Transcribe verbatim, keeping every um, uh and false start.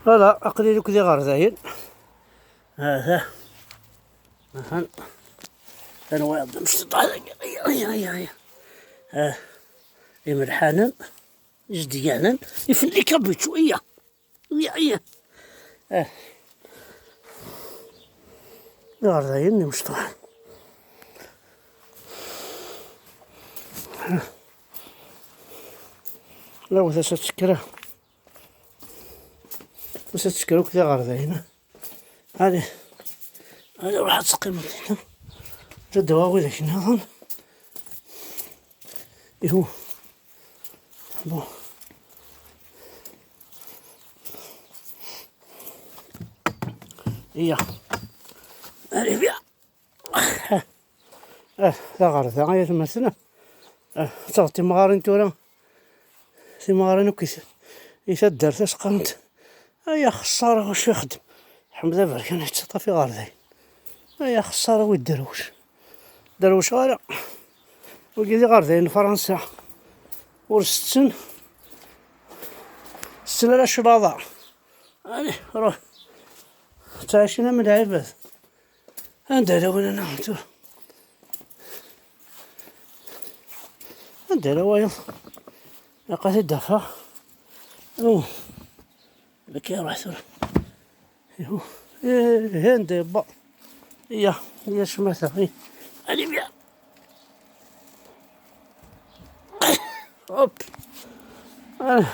Voilà, aql-i akk d iɣerdayen. Aha. Aha. Anwa iɛeddin s ṭṭal-agi? Aya, aya, aya. Ah. Imelḥanen, izedganen, ifelli kabiču, iya. Iya, iya. Ah. Iɣerdayen n imecṭuḥ. La wet-as ad tekker. Ur s-tekker akk tiɣerdayin. Allez. Allez, ruḥ ad teqqimeḍ hna. Ad d-awiɣ widak nniḍen. Ihu. Bon. Iya. Allez, viens. Ah, d aɣerda ay atmaten. Ah, ttaɣ timɣarin tura. Timɣarin akk i t-, i taddart as qqarent. Ay axeṣṣar wacu ixeddem. Ḥmed Aberkan yettaṭṭaf iɣerdayen. Ay axeṣṣar a wi dderwec. Derwceɣ ara. Wigi d iɣerdayen n Fransa. Ur setten. Setten ara cclaḍa. Ani, ruḥ. Ttɛicin am lɛibad. Anda ara win anaɣ tura? Anda ara wayeḍ? Ilaq ad t-id-afeɣ. Oh. Laki ruḥ tura. Ihu. Eh, anda yebba? Iya, iya, cmata. Iya. Allez, viens. Hop. Ah.